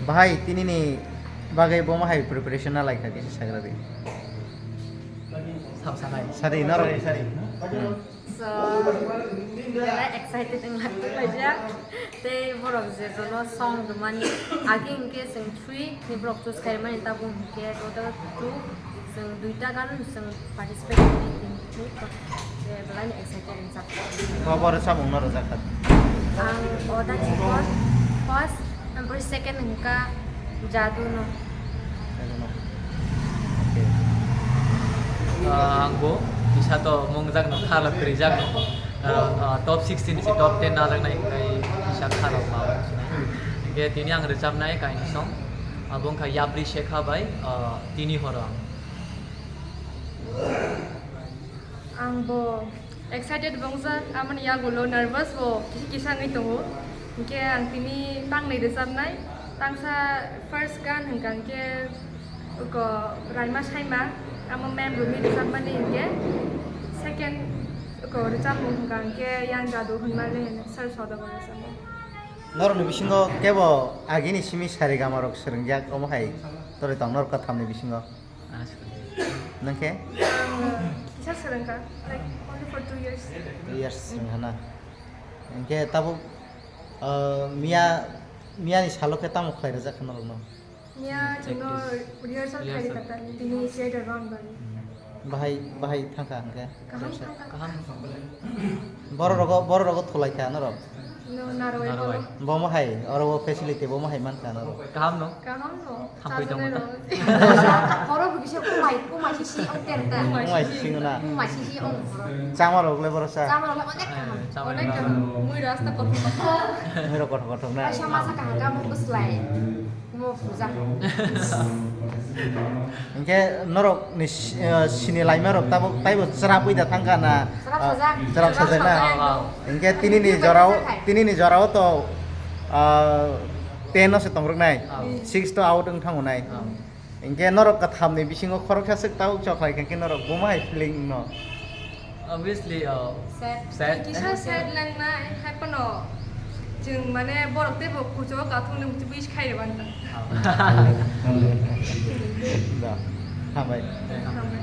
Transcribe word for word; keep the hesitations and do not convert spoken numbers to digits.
Bahai, tinini bagwi bo ma hai preparation na lai kha, kisa sagra di. Sam sanai. Sari, norok. Sari, sari. So, belai excited wng laijak. Tei borok je jono song rwmani, age hinkhe chwng three ni borok choose khaimani, tabuk hinkhe total two, chwng duita gan chwng participate khaimani, je belai ni excited wngjak. Bo, bo rwchapmung no rwjak kha? Ang o dagi first, ampore second hwnkha Jadu no. Ah, ang bo kisa to mungjak no, khala kwrwijak no. Ah, ah, top sixteen ni se top ten najaknai, hwnkhe kisa khala ba. Hwnkhe tini ang rwchapnai kainwi song. Abo wngkha Yapri Shekha bai, ah, Tini Horo Ang. Ang bo excited bo wngjak, amoni yagulo nervous bo kisa kisa wngwi tongo. Hinkhe ang tini tangnwi rwchapnai, tangsa first gan hwnkha hinkhe oko Raima Saima, amo ma'am rwmwi rwchapmani hinkhe second oko rwchapmung hwnkha hinkhe Yang Jadu hwnmani sir Soda bo rwchapmung. Norokni bisingo kebo agini simi Saregama rok swrwngjak, omo hai toroi tong norok kathamni bisingo? Aswk. Nang khe? Ang, uh, kisa swrwngkha, like, only for two years. Two years swrwngkha na? Hwnkhe tabuk, uh, miya, miyani salo khe tamo khlai rwjak kha norokno? Miya chwngno rehearsal khlai rwkha ta, tini theater round bari. Bahai, bahai thangkha hwnkhe? Kaham thangkha. Kaham. Borok rogo, borok rogo thulai kha norok? No, narwai. Narwai. Bomo hai, oro bo facility bomo hai mankha norok. Kaham no? Kaham no. Thampui tongmo ta. Horo bo kisa kumai, kumai sisi ong ten ta. Kumai sisi ong na. Kumai sisi ong horo. Chama rok le borok sa. Chama rok le onek kaham. Chama rok. Onek kaham. Mui rasta kothok kothok. Mui rok kothok kothok na. Aisa masa kaham kaham bwslai. Mo puja. Hwnkhe norok ni si-, eh, sini laima rok tabuk taibo chwrapwi da thangkha na? Chwrap sajak. Ah, chwrap sajak na? Chwrap sajak. Hwnkhe tini ni jorao, tini ni jorao to, ah, ten no se tongrwknai. Ah. Six to out wng thango nai. Ah. Hwnkhe norok kathamni bisingo khoroksa swk tabuk chokhlai kha khe norok buma hai feeling no? Obviously, uh, sad. Sad. Kisa sad lang na, hai phano chwng mane borok teibo kuchugo kathung nung twibo is khai rwban ta. Da, hambai. Hambai.